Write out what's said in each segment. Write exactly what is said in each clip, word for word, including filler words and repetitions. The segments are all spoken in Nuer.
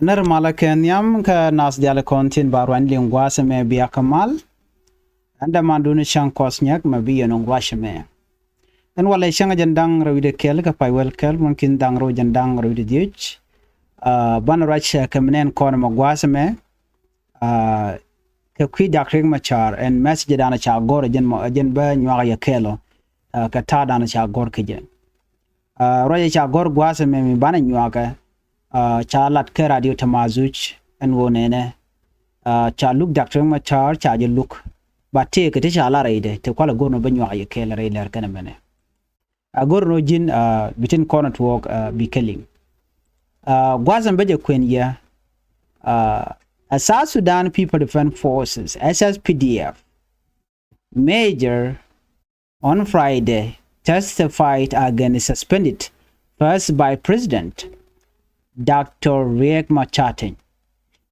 Nɛr malä kɛ nhiam kä nath diaal kɔn tin ba ruany liŋ gua̱a̱th ɛmɛ bia kä mal. Ɛn dämandun cäŋ kɔs nyɛk mɛ bi yɛn ŋuac ɛmɛ. Ɛn walɛ cäŋ jɛn da̱ŋ rɛw wi̱cdɛ kɛl kä pay wäl kɛl mumkin da̱ŋ rɛw jɛn da̱ŋ rɛw wi̱cdɛ dhiec. Banɛ ruac kɛ mi nɛn kɔn ɛmɛ gua̱a̱th ɛmɛ. Kɛ kui̱ Dak Riek Machar ɛn message dan ca gɔr jɛn bä nyuak yɛ kɛl ɔ. Kɛ ta̱a̱ dan ca gɔr kɛ jɛ. Ruacɛ ca gɔ̱r gua̱a̱th ɛmɛ mi banɛ nyuakɛ. Ca lat kɛ radio Tamazuc ɛn ɣöö nɛnɛ ca luk Dak Riek Machar ca jɛ luk. Ba tëëkɛ ti ca lat rɛydɛ ti kualɛ go̱r nɔ bä nyuak yɛ kɛɛl rɛy lɛr kɛn ɛmɛnɛ. A go̱r nɔ ji̱n bi tin kɔn tuɔɔk bi kɛ liŋ. Gua̱a̱th ɛmɛ bä jɛ kuɛn yɛ. A South Sudan People Defense Forces, S S P D F, Major on Friday testified against suspended First Vice President Doctor Riek Machar Teny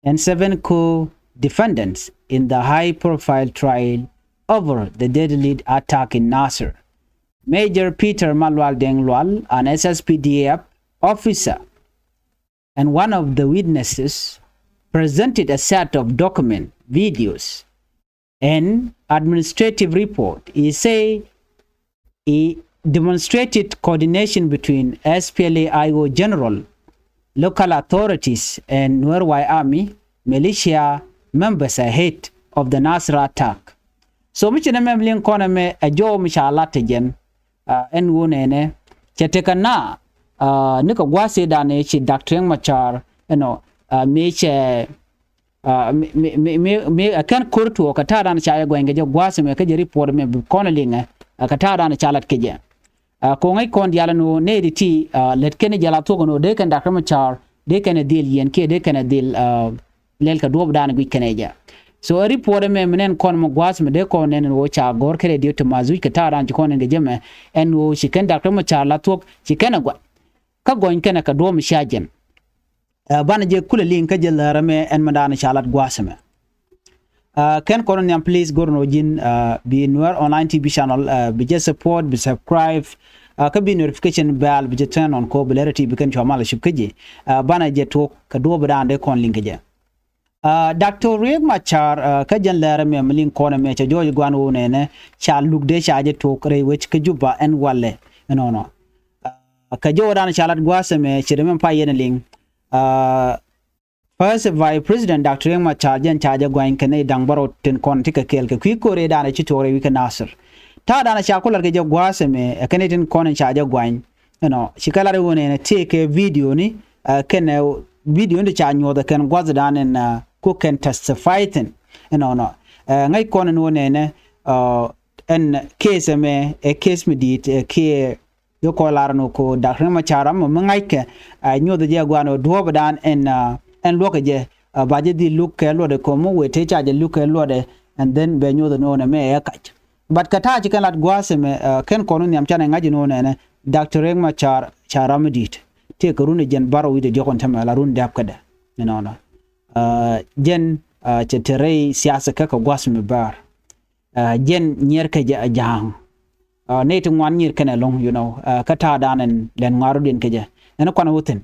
and seven co-defendants in the high-profile trial over the deadly attack in Nasir. Major Peter Malual Deng Lual, an S S P D F officer and one of the witnesses, presented a set of document, videos, an administrative report. He say he demonstrated coordination between S P L A I O general, local authorities, and Nuer White Army militia members ahead of the Nasir attack. So mi ci nɛ mɛm liŋ kɔn ɛmɛ ɛ jɔw mi ca lat ɛ jɛn. Ɛn ɣöö nɛnɛ cɛ tekɛ na ni kɛ gua̱a̱th ëëdan ëë ci Dak Riek Machar ɛnɔ mi cɛ mi mi mi mi ɛ kɛn ko̱r tuɔɔk kɛ ta̱a̱dan ca jɛ gua̱ny kɛ jɛ gua̱a̱th ɛmɛ kä jɛ report ɛmɛ bi kɔn ɛ liŋɛ. Kɛ ta̱a̱dan ca lat kɛ jɛ. Ko̱ ŋäc kɔn diaal ɛn ɣöö nɛy ti ti lät kɛn jɛ la thuɔ̱k ɛn ɣöö dee kɛn Dak Riek Machar dee kɛn ɛ dhil yiɛn kiɛ dee kɛn ɛ dhil lɛl kɛ duɔ̱ɔ̱pdan guic kɛn ɛ jɛ. So ɛ report ɛmɛ mi nɛn kɔn mɛ gua̱a̱th mɛ dee kɔn nɛn ɛn ɣöö ca gɔ̱r kɛ radio Tamazuc kɛ ta̱a̱dan ci kɔn nɛn kɛ jɛ mɛ ɛn ɣöö ci kɛn Dak Riek Machar la thuɔ̱k ci kɛn ɛ gua̱ny. Kä gɔny kɛn ɛ kɛ duɔ̱ɔ̱p mi cia jɛn. Banɛ jɛ kulɛ liŋ kä jɛ läär ɛmɛ ɛn mɛ daanɛ ca lat gua̱a̱th ɛmɛ. Kɛn kɔn nhiam please go̱r nɔ ji̱n bi Nuer Online T V channel bi jɛ support bi subscribe. Kä bi notification bell bi jɛ turn on kɔ bi lɛrɛ ti bi kɛn cua mal cip kä ji̱. Banɛ jɛ tuɔk kɛ duɔ̱ɔ̱p bi daanɛ dee kɔn liŋ kɛ jɛ. Doctor Riek Machar kä jɛn lɛr ɛmɛ mi liŋ kɔn ɛmɛ cɛ jɔɔc guan ɣöö nɛnɛ ca luk dee ca jɛ tuɔk rɛy wec kä Juba ɛn walɛ ɛnɔnɔ. Kɛ jɔɔdan ca lat gua̱a̱th ɛmɛ ci dee mɛn pay yɛn liŋ. First Vice President Doctor Riek Machar jɛn ca jɛ guany kɛ nɛy da̱ŋ bärɔw tin kɔn ti kɛ kɛɛl kɛ kui̱ ko̱r ëëdan ɛ ci tuɔɔk rɛy wi̱c kä Nasir. Ta̱a̱dan ca ku lat kɛ jɛ gua̱a̱th ɛmɛ ɛ kɛ nɛy tin kɔn ca jɛ guany. Ɛnɔ ci kɛ lat ɛ ɣöö nɛnɛ tëëkɛ video ni kɛnɛ video ni ti ca nyuɔ̱th ɛ kɛn gua̱thdan ɛn ku kɛn testify thi̱n. Ɛnɔnɔ ŋäc kɔn ɛn ɣöö nɛnɛ ɛn case ɛmɛ ɛ case mi di̱i̱t ɛ kiɛ Jɛ kɔ lar ni ko Dak Riek Machar ram mi ŋa̱ckɛ. Nyuɔth jɛ guan ɔ duɔ̱ɔ̱pdan ɛn ɛn luɔ̱kɛ jɛ ba jɛ dhil luk kɛ luɔtdɛ kɔ mi wee tëë ca jɛ luk kɛ luɔtdɛ. And then bɛ nyuɔth ni ɣän ɛmɛ ɛ kac. But kɛ ta̱a̱ ci kɛn lat gua̱a̱th ɛmɛ kɛn kɔn ni nhiam canɛ ŋa̱c ni ɣän ɛnɛ Dak Riek Machar ca ram mi di̱i̱t. Tëëkɛ run ɛ jɛn bärɔw wi̱cdɛ diɔ̱k ɛn tämɛ la run dɛ̈p kädɛ. Inɔnɔ jɛn cɛ te rɛy siasa kä kɛ gua̱a̱th mi bäär. Jɛn nyier kä jɛ a ja̱a̱ŋ. Nɛy ti ŋuan nyier kɛn ɛlɔ̱ŋ, you know, kä ta̱a̱dan ɛn lɛn ŋuarudiɛn kä jɛ ɛn kuan wä thi̱n.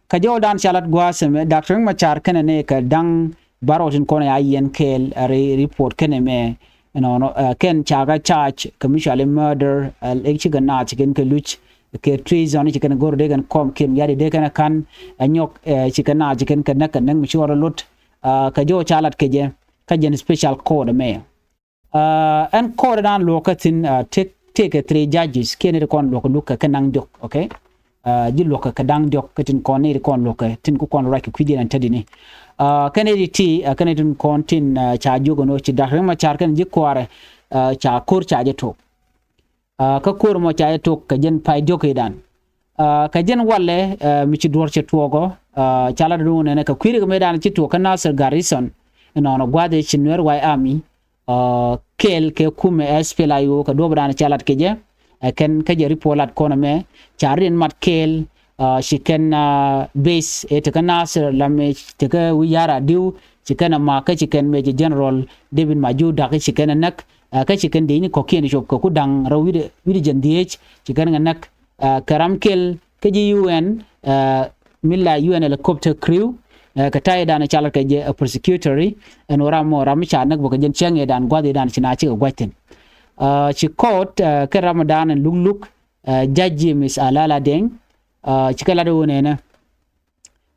Kä jɔwdan ca lat gua̱a̱th ɛmɛ Dak Riek Machar kɛnɛ nɛy kɛ da̱ŋ bärɔw tin kɔn ya yiɛn kɛɛl a rɛy report kɛnɛ mɛ. Ɛnɔnɔ kɛn ca kɛ charge kɛ mutual murder, ɛ cikɛ naath ci kɛn kɛ luc kɛ treason ci kɛn go̱r dee kɛn kɔm kiɛn yadi dee kɛn ɛ ka̱n ɛ nyɔk ci kɛn naath ci kɛn kɛ näk kɛ näk mi ci ɣɔr lot. Kä jɔw ca lat kɛ jɛ kä jɛn special court ɛmɛ. Ɛn court dan luɔkä thi̱n tëk tëkɛ three judges kiɛ ni ti kɔn luɔkä lukɛ kɛ naŋ diɔk, okay. Ji̱ luɔkä kɛ da̱ŋ diɔk kä tin kɔn ni ti kɔn luɔkä tin ku kɔn ruac kɛ kui̱diɛn ɛn tätdini. Kɛn ni ti ti kɛn ni tin kɔn tin ca jiök ɛn ɣöö ci Dak Riek Machar kɛn ji̱ kuaarɛ ca ko̱r ca jɛ tok. Kä ko̱r mɔ ca jɛ tok kɛ jɛn pay diɔk i̱dan. Kɛ jɛn walɛ mi ci duɔ̱r cɛ tuɔɔkɔ ca lat duŋ nɛnɛ kɛ kui̱ri kɛ mëëdan ci tuɔɔk kä Nasir garrison. Inɔnɔ gua̱a̱th i̱ ci Nuer White Army kɛɛl kɛ kumɛ S P L A I O kɛ duɔ̱ɔ̱pdan ca lat kɛ jɛ. Ɛ kɛn kä jɛ report lat kɔn ɛmɛ ca riɛn mat kɛɛl. Ci kɛn base ɛ tekä Nasir la mëë tekä wi̱i̱ ya̱r adiw ci kɛn ɛ ma̱a̱k kä ci kɛn Major General David Majur Dak ci kɛn ɛ näk. Kä ci kɛn diecni kɔ̱kiɛn cop kɛ ku da̱ŋ rɛw wi̱cdɛ jɛn dhieec ci kɛn ɛ näk. Kɛ ram kɛl kä ji̱ U N mi la U N helicopter crew, ɛ, kɛ ta̱yɛ dan ca lat kɛ jɛ, ɛ, prosecutory, ɛn ɣöö ram mɔ ram mi ca näk bä kɛ jɛn cäŋ ɛ dan gua̱th ɛ dan ci na cikɛ gua̱c thi̱n. Ɛ, ci court, ɛ, kɛ ram dan ɛn luk luk, ɛ, Judge James Alala Deng, ɛ, ci kɛ lat ɣöö nɛnɛ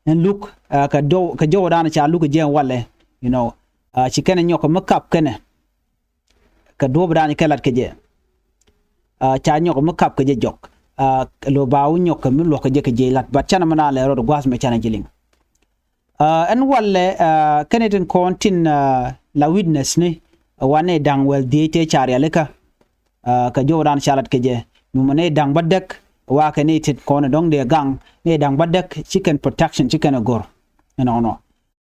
ɛn luk, ɛ, kɛ jɔw, kɛ jɔw dan ca luk kɛ jɛ walɛ, you know, ɛ, ci kɛn ɛ nyɔk kɛ mi kap kɛnɛ kɛ duɔ̱ɔ̱p dan kɛ lat kɛ jɛ. Ɛ, ca nyɔk mi kap kɛ jɛ jɔk. Ɛ, lo ba wä nyɔk kɛ mi luɔk kɛ jɛ kɛ jɛ lat, but canɛ mi na lɛ rɔɔd gua̱a̱th mɛ canɛ ji̱ liŋ. Ɛ, ɛn walɛ, ɛ, kɛnɛ tin kɔn tin, ɛ, la witness ni, ɛ, wanɛ da̱ŋ wäl dhieec tëë ca rialikä. Ɛ, kɛ jɔw dan ca lat kɛ jɛ. Mi mɔ nɛ da̱ŋ bädäk, wa kɛ ni tin kɔn dɔ̱ŋ dee gaŋ, nɛ da̱ŋ bädäk, ci kɛn protection, ci kɛn ɛ go̱r. Ɛnɔnɔ.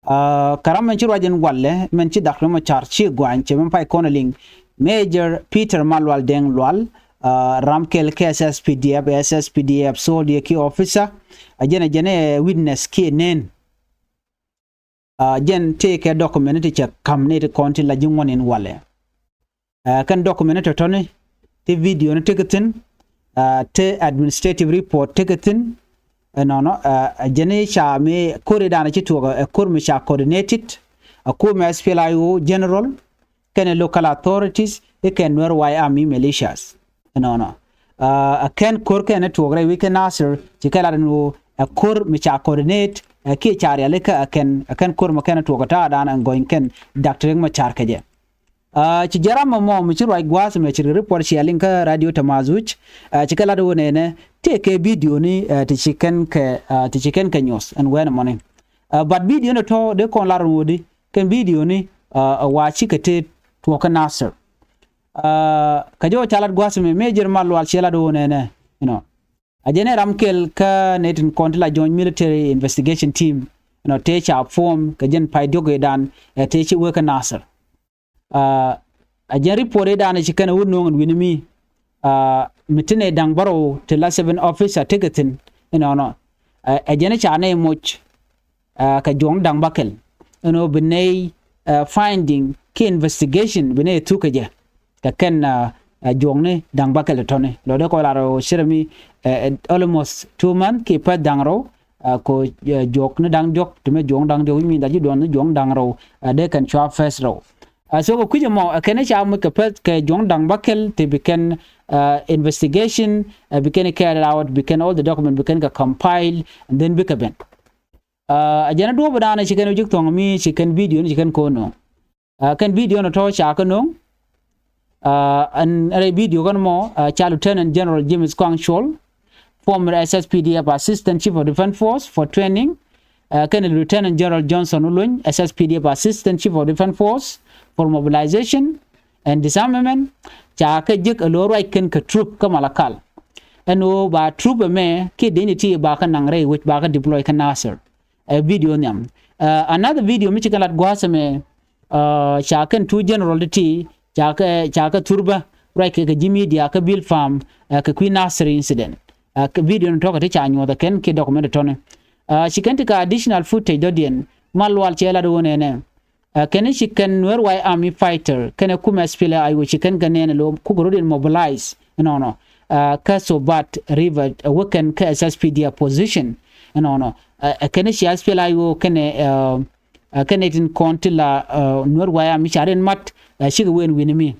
Ɛ, kä ram mɛn ci ruac in walɛ, mɛn ci Doctor Machar ci guany, cɛ mɛn pay kɔn liŋ. Major Peter Malual Deng Lual, ɛ, ram kɛl kɛ S S P D F, S S P D F soldier ki officer. Ɛ jɛn, ɛ jɛn ɛ witness ki nen. Ɛ, jɛn tëë kɛ document ti cɛ kam ni ti kɔn ti la ji̱ ŋuɔ̱n in walɛ. Ɛ, kɛn document tɔ̱tɔ̱ni, ti video ni tekɛ thi̱n, ɛ, ti administrative report tekɛ thi̱n. Ɛnɔnɔ, ɛ, ɛ jɛn i̱ ca mi ko̱r i̱ da̱a̱n ci tuɔɔk, ɛ, ko̱r mi ca coordinated, ɛ, kumɛ S P L I O general, kɛnɛ local authorities, i̱ kɛn Nuer White Army militias. Ɛnɔnɔ. Ɛ, ɛ kɛn ko̱r kɛn tuɔɔk rɛy wi̱c kɛ Nasir, ci kɛ lat ɛn ɣöö ɛ ko̱r mi ca coordinate, ɛ, kiɛ ca rialikä, ɛ kɛn, ɛ kɛn ko̱r mi kɛn tuɔɔk ɛ ta̱a̱ da̱a̱n ɛn gɔ̱ny kɛn Doctor Riek Machar kɛ jɛ. Ɛ, ci jɛ ram mɔ mɔ mi ci ruac gua̱a̱th mɛ ci report ci a liŋ kä radio Tamazuc, ɛ, ci kɛ lat wä nɛnɛ tëë kɛ video ni, ɛ, ti ci kɛn kɛ, ɛ, ti ci kɛn kɛ nyuɔth ɛn wɛn mɔni. Ɛ, but video ni tɔ dee kɔn lar ŋuɔdi kɛn video ni, ɛ, ɛ wa ci kɛ tëë tuɔɔk kä Nasir. Ɛ, kɛ jɔw ca lat gua̱a̱th mɛ Major Malual ci lat wä nɛnɛ, you know. A jɛn ɛ ram kɛl kä nɛ tin kɔn ti la join military investigation team, you know, tëë ca form kɛ jɛn pay diɔk i̱ dan, ɛ, tëë ci wee kä Nasir. Ɛ, a jɛn report i̱ dan ci kɛn ɛ wut nuɔ̱ŋ ɛn wi̱ni mi, ɛ, mi ti nɛ da̱ŋ bärɔw ti la seven officer tekɛ thi̱n, you know, nɔ. Ɛ, ɛ jɛn i̱ ca nɛ moc, ɛ, kɛ juɔ̱ŋ da̱ŋ bäkɛl. Ɛn ɣöö bi nɛy, ɛ, finding ki investigation bi nɛy thuk kɛ jɛ. Kɛ kɛn, ɛ, ɛ, juɔ̱ŋni da̱ŋ bäkɛl tɔ̱ni. Lɔ dee kɔc lar ɣöö cirɛ mi, ɛ, ɛ, almost two month ki pɛth da̱ŋ rɛw, ɛ, ko, ɛ, juɔ̱kni da̱ŋ diɔ̱k, ti mɛ juɔ̱ŋ da̱ŋ diɔ̱k, wi̱c mi dhac ji̱ duɔ̱n ni juɔ̱ŋ da̱ŋ rɛw, ɛ, dee kɛn cua first rɛw. Ɛ, so kɛ kui̱c ɛmɔ, ɛ, kɛn i̱ ca moc kɛ pɛth kɛ juɔ̱ŋ da̱ŋ bäkɛl ti bi kɛn, ɛ, investigation, ɛ, bi kɛn carried out, bi kɛn all the document, bi kɛn kɛ compile, and then bikɛ ben. Ɛ, a jɛn a duɔ̱ɔ̱p dan ci kɛn wi̱c ji̱ thuɔ̱ŋ mi ci kɛn video ni ci kɛn ko̱n nööŋ. Ɛ, kɛn video ni tɔ̱ ca kɛ nööŋ. Ɛ, ɛn rɛy video kɛn mɔ, ɛ, ca Lieutenant General James Kuang Chol, former S S P D F Assistant Chief of Defense Force for training. Ɛ, kɛn Lieutenant General Johnson Uluny, S S P D F Assistant Chief of Defense Force for mobilization and disarmament. Ca kɛ jek ɛ lo̱r ruac kɛn kɛ troop kä Malakal. Ɛn ɣöö ba troop ɛmɛ kiɛ dee ni ti ba kɛ naŋ rɛy wec ba kɛ deploy kä Nasir. Ɛ, video nhiam. Ɛ, another video mi ci kɛn lat gua̱a̱th ɛmɛ, ɛ, ca kɛn two general ti ti ca kɛ, ca kɛ thur bä ruac kɛ kɛ ji̱ media kä Bilpam, ɛ, kɛ kui̱ Nasir incident. Ɛ, kɛ video ni tɔ̱kɛ ti ca nyuɔth ɛ kɛn kiɛ document tɔ̱ni. Ɛ, ci kɛn ti kɛ additional footage dɔ̱diɛn Malual cɛ lat wä nɛnɛ. Ɛ, kɛn ci kɛn Nuer White Army fighter kɛnɛ kumɛ S P L A I O ci kɛn kɛ nɛn lo kukɛ rot in mobilize inɔnɔ. Ɛ, kä Sobat River, ɛ, wä kɛn kä S S P D F position inɔnɔ. Ɛ, ɛ, kɛn ci S P L A I O kɛnɛ, ɛ, ɛ, kɛnɛ tin kɔn ti la, ɛ, Nuer White Army ca rin mat, ɛ, cikɛ wen wi̱ni mi.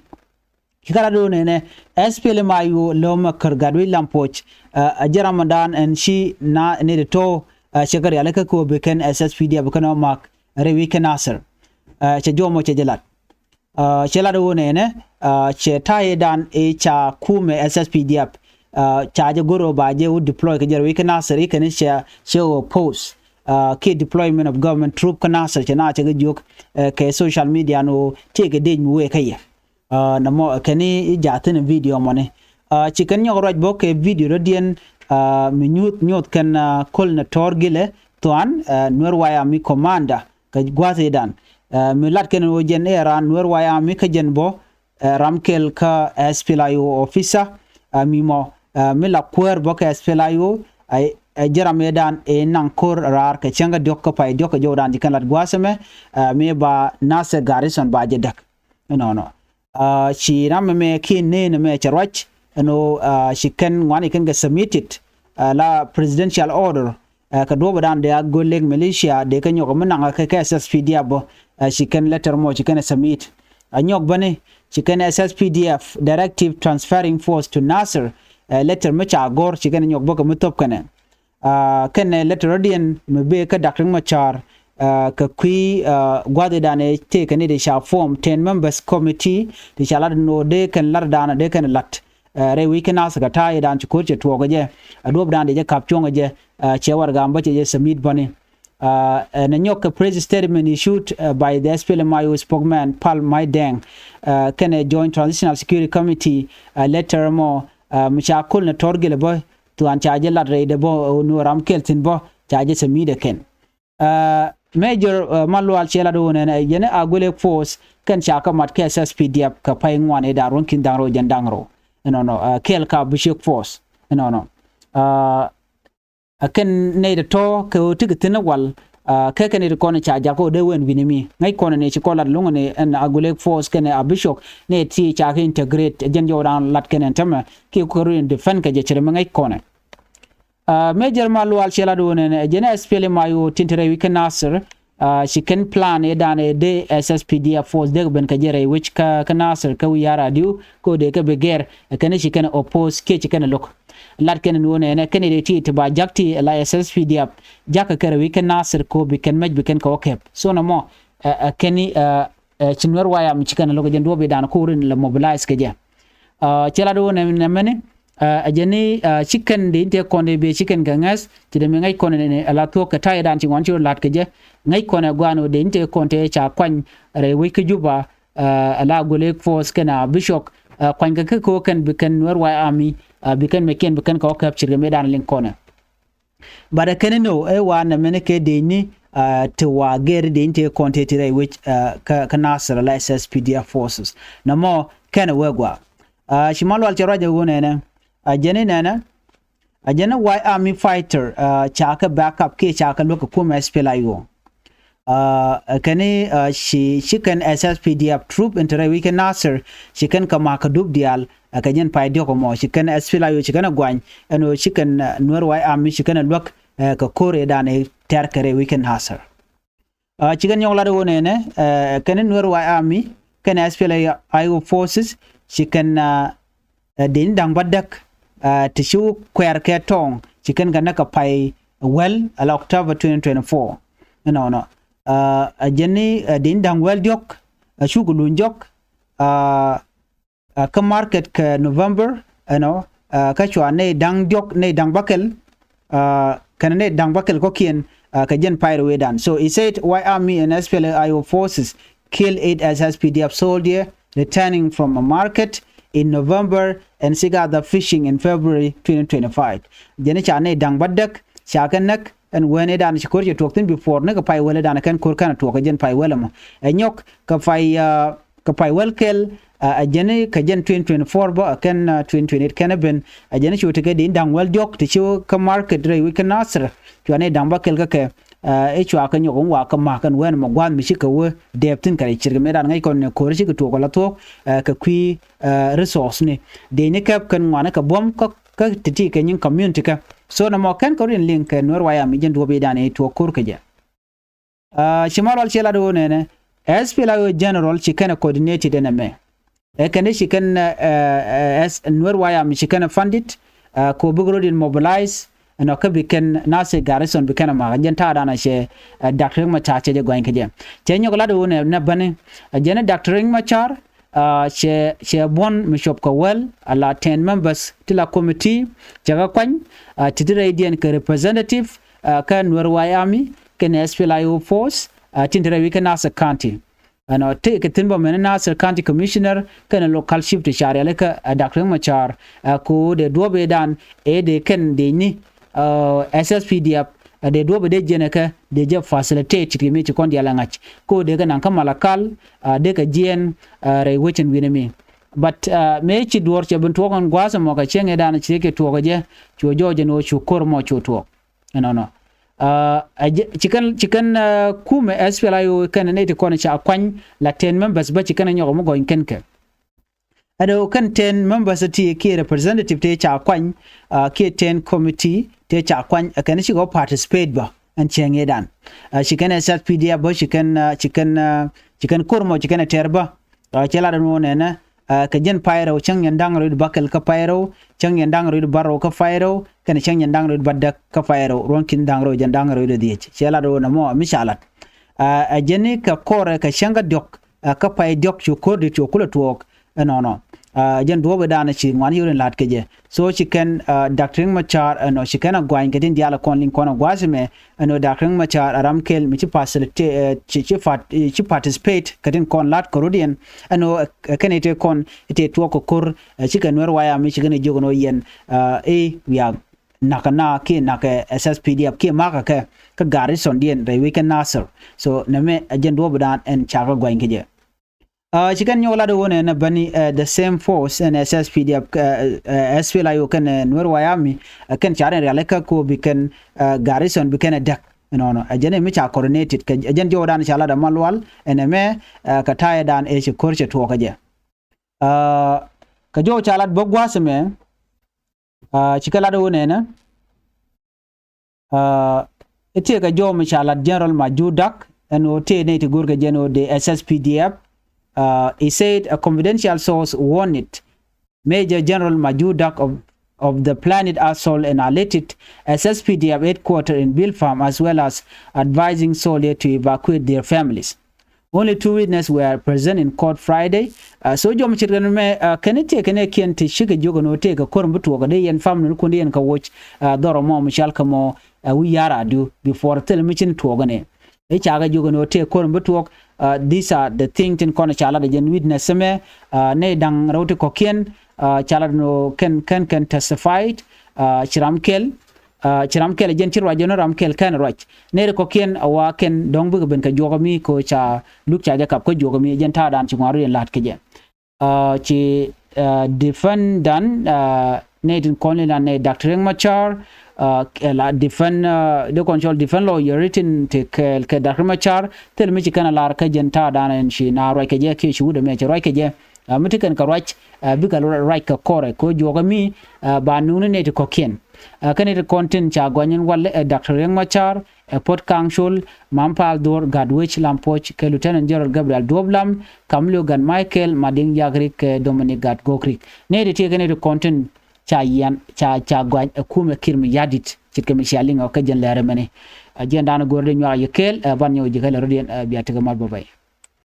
Ci kara do̱n ɛnɛ S P L M I O lom kär gat wi̱c Lam Poc, ɛ, a jɛ Ramadan ɛn ci na ni de tɔ, ɛ, cɛ kɛ rialikä kɛ wä bi kɛn S S P D F bi kɛn ɔ mak rɛy wi̱c kɛ Nasir. Ɛ, cɛ juɔmɔ cɛ jɛ lat. Ɛ, cɛ lat wä nɛnɛ, ɛ, cɛ ta̱yɛ dan ɛ ca kumɛ S S P D F, ɛ, ca jɛ go̱r ɔ ba jɛ wä deploy kɛ jɛ rɛy wi̱c kɛ Nasir i̱ kɛn cɛ, cɛ wä post, ɛ, kiɛ deployment of government troop kä Nasir cɛ na cɛ kɛ jiök, ɛ, kɛ social media ni wä tiɛ kɛ dec mi wee kä yɛ. Ɛ, nɛ mɔ kɛn i̱ jaathin video mɔni. Ɛ, ci kɛn nyɔk ruac bä kɛ video dɔ̱diɛn, ɛ, mi nyuth nyuth kɛn, ɛ, Kol Nɛtɔr Gilɛ Thuan, ɛ, Nuer White Army commander kɛ gua̱thidan. Ɛ, mi lat kɛn ɣöö jɛn i̱ ɛ raan Nuer White Army kä jɛn bä, ɛ, ram kɛl kä S P L A I O officer, ɛ, mi mɔ, ɛ, mi la kuäär bä kɛ S P L A I O, ɛ, ɛ, jɛ ram ëëdan ɛ naŋ ko̱r raar kɛ cäŋ kä diɔ̱k kä pay diɔ̱k kɛ jɔwdan ci kɛn lat gua̱a̱th ɛmɛ, ɛ, mi ba Nasir garrison ba jɛ däk. Inɔnɔ. Ɛ, ci ram ɛmɛ kiɛ neen ɛmɛ cɛ ruac ɛn ɣöö, ɛ, ci kɛn ŋuani kɛn kɛ submitted, ɛ, la presidential order, Ɛ, kɛ duɔ̱ɔ̱p ɛ dan dee Agwelek militia dee kɛ nyɔk mi naŋ kɛ kɛ S S P D F bä, ɛ, ci kɛn letter mɔ ci kɛn ɛ submit. Ɛ, nyɔk bäni ci kɛn S S P D F directive transferring force to Nasir, ɛ, letter mi ca gɔ̱r ci kɛn ɛ nyɔk bä kɛ mi thop kɛnɛ. Ɛ, kɛnɛ letter rɔ̱diɛn mi bee kä Dak Riek Machar, ɛ, kɛ kui̱, ɛ, gua̱th ɛ dan ɛ tëë kɛn i̱ dee ca form ten members committee ti ca lat ni ɣöö dee kɛn lat ɛ dan ɛ dee kɛn lat. Ɛ, rɛy wec kä Nasir kɛ ta̱a̱ ɛ dan ci ko̱r cɛ tuɔɔk ɛ jɛ, ɛ, duɔ̱ɔ̱p dan dee jɛ ka̱p cuɔ̱ŋ ɛ jɛ, ɛ, cɛ warɛgak bä cɛ jɛ submit bäni. Ɛ, ɛ, nɛ nyɔk kɛ press statement issued, ɛ, by the S P L M I O spokesman Pal Mai Deng, ɛ, kɛnɛ Joint Transitional Security Committee, ɛ, letter mɔ, ɛ, mi ca ko̱l nɛ tɔr gilɛ bä thuan ca jɛ lat rɛydɛ bä, ɛ, ni ram kɛl thi̱n bä ca jɛ submit ɛ kɛn. Ɛ, Major, ɛ, Malual cɛ lat wä nɛnɛ, yɛn ɛ Agwelek force kɛn ca kä mat kɛ S S P D F kɛ pay ŋuan ɛ dan ruɔ̱n ki̱n da̱ŋ rɛw jɛn da̱ŋ rɛw. Ɛnɔnɔ, ɛ, kɛl ka Abushek force. Ɛnɔnɔ. Ɛ, ɛ kɛn nɛy tɔ̱tɔ̱ kɛ ɣöö ti kɛ thi̱n ɛ wal, ɛ, kɛ kɛn nɛy ti kɔn ca jakä ɣöö dee wen wi̱ni mi. Ŋäc kɔn ni ci kɔn lat lo̱ŋ ni ɛn Agwelek force kɛnɛ Abushok nɛy ti ca kɛ integrate, ɛ jɛn jɔwdan lat kɛn ɛn tämɛ kiɛ kukɛ run defend kɛ jɛ cɛ rɛ mi ŋäc kɔn. Ɛ, Major Malual cɛ lat wä nɛnɛ, ɛ jɛn S P L M I O tin te rɛy wi̱c kä Nasir, ɛ, ci kɛn plan ɛ dan ɛ dee S S P D F force dee kɛ ben kɛ jɛ rɛy wi̱c kä, kä Nasir kä wi̱i̱ ya̱r adiu, kɛ ɣöö dee kɛ bi gɛr, ɛ kɛn ci kɛn oppose kiɛ ci kɛn lo̱k. Lat kɛn ni wä nɛnɛ, kɛn ɛ dee ti ti ba jak ti la S S P D F, jak kɛ kɛ rɛy wi̱c kä Nasir kɛ ɣöö bi kɛn mɛc bi kɛn kɛ wä kɛp. So nɔmɔ, ɛ, ɛ kɛn ni, ɛ, ɛ, ci Nuer White Army ci kɛn lo̱k ɛ jɛn duɔ̱ɔ̱p ɛ dan kɛ ɣöö rin la mobilize kɛ jɛ. Ɛ, cɛ lat wä nɛ, nɛ mɛni, ɛ, ɛ jɛn ni, ɛ, ci kɛn dee in tëë kɔn dee bee ci kɛn kɛ ŋäth, ci dee mi ŋäc kɔn ni, ni, ɛ la thuɔ̱k kɛ ta̱yɛ dan ci ŋuan ci rɔ la̱t kɛ jɛ, ŋäc kɔn ɛ gua̱a̱n wä dee in tëë kɔn tëë ca kuany rɛy wec kä Juba, ɛ, ɛ la Agwelek force kɛnɛ Abushok, ɛ, kuany kɛ kä ko̱ kɛn bi kɛn Nuer White Army, ɛ, bi kɛn mɛ kiɛn bi kɛn kɛ wä kɛp ci rɛ mi dan liŋ kɔn ɛ. But ɛ kɛn ni nɔ ɛ wa nɛ mɛn kɛ dee ni, ɛ, ti wa gɛr dee ni ti kɔn ti ti rɛy wec, ɛ, kä, kä Nasir la S S P D F forces. Nɔmɔ kɛn ɛ wee gua. Ɛ, ci Malual cɛ ruac ɛ wun ɛnɛ. Ɛ jɛn ni nɛnɛ. Ɛ jɛn ni White Army fighter, ɛ, ca kɛ backup kiɛ ca kɛ luäk kɛ kumɛ S P L M I O. Ɛ, kɛn ni, ɛ, ci, ci kɛn S S P D F troop in te rɛy wi̱c kɛ Nasir, ci kɛn kɛ ma̱a̱k kɛ dup diaal, ɛ, kɛ jɛn pay diɔ̱k ɛmɔ, ci kɛn S P L M I O, ci kɛn ɛ guany, ɛn ɣöö ci kɛn, ɛ, Nuer White Army, ci kɛn ɛ luäk, ɛ, kɛ ko̱r ëëdan ɛ tɛ̈r kɛ rɛy wi̱c kɛ Nasir. Ɛ, ci kɛn nyɔk lat ɣöö nɛnɛ, ɛ, kɛn Nuer White Army, kɛn S P L M I O forces, ci kɛn, ɛ, ɛ, deni da̱ŋ bädäk, ɛ, ti ci wä kuɛɛr kɛ tɔ̱ɔ̱ŋ, ci kɛn kɛ näk kɛ pay wäl, ala October twenty twenty-four. Ɛnɔnɔ. Ɛ, ɛ jɛn ni, ɛ, deni da̱ŋ wäl diɔ̱k, ɛ, cuk luny jɔk, ɛ, ɛ, kä market kɛ November, ɛnɔ, ɛ, kä cua nɛy da̱ŋ diɔ̱k, nɛy da̱ŋ bäkɛl, ɛ, kɛnɛ nɛy da̱ŋ bäkɛl kɔ̱kiɛn, ɛ, kɛ jɛn pay rɛy wecdan. So he said White Army and S P L M I O forces kill eight S S P D F soldier returning from a market in November and six other fishing in February twenty twenty-five. Jɛn ca nɛy da̱ŋ bädäk ca kɛ näk, ɛn wen ëëdan ci ko̱r cɛ tuɔɔk thi̱n before ni kɛ pay wäl ëëdan kɛn ko̱r kɛn tuɔɔk kɛ jɛn pay wäl ɛmɔ. Ɛ nyɔk kɛ pay, ɛ, kɛ pay wäl kɛl, ɛ, ɛ jɛn kɛ jɛn twenty twenty-four bä, ɛ kɛn, ɛ, twenty twenty-eight kɛn ɛ ben, ɛ jɛn cu tekɛ deni da̱ŋ wäl diɔ̱k ti ci kä market rɛy wi̱c kä Nasir. Cua nɛy da̱ŋ bäkɛl kä kɛ, ɛ, i̱ cua kɛ nyɔk in wa kɛ ma̱a̱k ɛn wen mɔ gua̱a̱th mi ci kɛ wä dɛɛp thi̱n kɛ rɛy cirkɛ mëëdan ŋäc kɔn ni ko̱r ci kɛ tuɔɔk ala thuɔ̱k, ɛ, kɛ kui̱, ɛ, resource ni. Deni kɛp kɛn ŋuani kɛ buɔ̱m kä, kä ti̱ti̱ kɛ nyin community kä. So nɔmɔ kɛn kɛ rin liŋ kɛ Nuer White Army jɛn duɔ̱ɔ̱p ëëdan ɛ tuɔɔk ko̱r kɛ jɛ. Ɛ, ci Malual cɛ lat ɣöö nɛnɛ, S P L M I O general ci kɛn ɛ coordinated ɛn ɛmɛ. Ɛ kɛn ci kɛn, ɛ, ɛ, ɛ, Nuer White Army ci kɛn ɛ funded, ɛ, kɛ ɣöö bikɛ rɔ̱diɛn mobilize, ɛnɔ kä bi kɛn Nasir garrison bi kɛn ɛ ma̱a̱k. Jɛn ta̱a̱dan ɛ cɛ, ɛ, Doctor Riek Machar cɛ jɛ gɔany kɛ jɛ. Cɛ nyɔk lat ɣöö nɛ, nɛ bäni. Ɛ jɛn Doctor Riek Machar, ɛ, cɛ, cɛ buɔ̱n mi cop kɛ wäl, ala ten members ti la committee, cɛ kɛ kuany, ɛ, ti ti rɛydiɛn kɛ representative, ɛ, kä Nuer White Army, kɛnɛ S P L M I O force, ɛ, tin te rɛy wi̱c kä Nasir County. Ɛnɔ tëëkɛ thi̱n bä mɛn Nasir County Commissioner kɛnɛ local chief ti ca rialikä, ɛ, Doctor Riek Machar, ɛ, kɛ ɣöö dee duɔ̱ɔ̱p ëëdan ëë dee kɛn dee ni, ɛ, S S P D F, ɛ, dee duɔ̱ɔ̱p ëë dee jiɛn ɛ kɛ dee jɛ facilitate ti mi ci kɔn diaal ɛ ŋa̱c. Kɛ ɣöö dee kɛ naŋ kä Malakal, ɛ, dee kɛ jiɛn, ɛ, rɛy wecin wi̱ni mi. But, ɛ, mëë ci duɔ̱ɔ̱r cɛ ben tuɔɔk ɛn gua̱a̱th ɛmɔ kɛ cieŋ ëëdan ci kɛ tuɔɔk ɛ jɛ, cu jɔɔc ɛn ɣöö cu ko̱r ɛmɔ cu tuɔɔk. Ɛnɔnɔ. Ɛ, ɛ, ci kɛn, ci kɛn, ɛ, kumɛ S P L M I O kɛnɛ nɛy ti kɔn ca kuany la ten members bä ci kɛn ɛ nyɔk mi gɔny kɛn kɛ. Ɛ dee kɛn ten members ti kiɛ representative tëë ca kuany, kiɛ ten committee tëë ca kuany, ɛ kɛn cikɛ participate bä ɛn cieŋ ëëdan. Ci kɛn S S P D F bä, ci kɛn, ci kɛn, ci kɛn ko̱r mɔ, ci kɛn ɛ tɛr bä. Cɛ lat ɛn wä nɛnɛ, kɛ jɛn pay rɛw, cäŋ yɛn da̱ŋ rɛw wi̱cdɛ bäkɛl kä pay rɛw, cäŋ yɛn da̱ŋ rɛw wi̱cdɛ bärɔw kä pay rɛw, kɛnɛ cäŋ yɛn da̱ŋ rɛw wi̱cdɛ bädäk kä pay rɛw, ruɔ̱n ki̱n da̱ŋ rɛw jɛn da̱ŋ rɛw wi̱cdɛ dhiec. Cɛ lat wä nɛmɔ mi ca lat. Ɛ jɛn ni kɛ kɔrɛ kɛ cäŋ kä diɔ̱k, ɛ kä pay diɔ̱k cu ko̱r di̱t cu kulɛ tuɔɔk. Ɛnɔnɔ, jɛn duɔ̱ɔ̱p ëëdan ci ŋuan yo̱r in la̱t kɛ jɛ. So ci kɛn Doctor Riek Machar ɛnɔ ci kɛn a guany kɛ tin diaal kɔn liŋ kɔn a gua̱a̱th mɛ. Ɛnɔ Doctor Riek Machar a ram kɛl mi ci participate, ci participate kɛ tin kɔn la̱t kɛ rot yɛn. Ɛnɔ kɛn ite kɔn ite tuɔɔk kɛ ko̱r, ci kɛ Nuer White Army ci kɛn a jiök ɛnɔ yɛn, ɛ wiak nakä na kiɛ nakä S S P D F kiɛ makä kɛ kä garrisondiɛn rɛy wec kä Nasir. So nɛmɛ ɛ jɛn duɔ̱ɔ̱p ëëdan ɛn ca kɛ guany kɛ jɛ. Ci kɛn nyɔk lat wä nɛnɛ bäni, the same force ɛn S S P D F, S P L A I O kɛn Nuer White Army, kɛn ca rin rialikä ko bi kɛn garrison bi kɛn ɛ däk. Ɛnɔnɔ ɛ jɛn mi ca coordinated kɛ jɛn jɔwdan ca lat ɛ Malual ɛn ɛmɛ, kɛ ta̱yɛ dan ɛ ci ko̱r cɛ tuɔɔk kä jɛ. Kɛ jɔw ca lat bä gua̱a̱th ɛmɛ, ci kɛ lat wä nɛnɛ. Ɛ tëëkɛ jɔw mi ca lat General Majur Dak ɛn ɣöö tëë nɛy ti go̱rkɛ jɛn ɣöö dee S S P D F. He said a confidential source warned Major General Majur Dak of, of the planned assault and alerted S S P D F headquarters in Bilpam as well as advising soldiers to evacuate their families. Only two witnesses were present in court Friday. So jɔw mi ce̱tkɛ ni mɛ kɛn tëëkɛ nɛɛkiɛn ti cikɛ jiök ɛn ɣöö tëëkɛ ko̱r mi bi tuɔɔk kɛ dee yɛn family ni kun dee yɛn kɛ woc dhɔrɔ mɔ mi cal kɛ mɔ, wi̱i̱ ya̱r a du before thil mi cin tuɔɔk ɛn ɛ. I̱ ca kɛ jiök ɛn ɣöö tëëkɛ ko̱r mi bi tuɔɔk. These are the things tin kɔn ca lat ɛ jɛn witness ɛmɛ. Nɛy da̱ŋ rɛw ti kɔ̱kiɛn ca lat ɛn ɣöö kɛn kɛn kɛn testified. Ci ram kɛl, ci ram kɛl ɛ jɛn ci ruac jɛn ram kɛl kɛn ruac. Nɛy ti kɔ̱kiɛn a wa kɛn dɔ̱ŋ bikɛ ben kɛ juɔk ɛmi kɛ ɣöö ca luk ca jɛ kap kä juɔk ɛmi ɛ jɛn ta̱a̱dan ci ŋuan rut yɛn la̱t kɛ jɛ. Ci defendant, nɛy tin kɔn lilan nɛy Doctor Riek Machar, la defend, dee kɔn cɔl defend lawyer tin te kɛ, kɛ Doctor Riek Machar thil mi ci kɛn a lar kä jɛn ta̱a̱dan ɛn ci na ruac kɛ jɛ kiɛ ci wut ɛmɛ ci ruac kɛ jɛ. Mi ti kɛn kɛ ruac, bikɛ ruac kɛ kɔrɛ kɛ ɣöö juɔk ɛmi ba nukni nɛy ti kɔ̱kiɛn. Kɛn nɛy ti kɔn tin ca gɔny ɛn walɛ ɛ Doctor Riek Machar, ɛ Puot Kaŋ Col, Mam Paal Dhuɔr, Gatwec Lam Puɔc kɛ Lieutenant General Gabriel Duɔp Lam, Kamilio Gat Michael, Madiŋ Yak Rik kɛ Dominic Gat Gok Rik. Nɛy ti tiɛɛkɛ nɛy ti kɔn tin ca yian ca ca gɔany ɛ kumɛ Kiir Mayardit ce̱tkɛ mi cia liŋ ɔ kä jɛn lɛr ɛmɛni. Ɛ jiɛn da̱a̱n go̱r di nyuak yɛ kɛɛl, ɛ ban nyɔk ji̱ kɛl ɛ rot yɛn, ɛ bia tekɛ mat bä bɛy.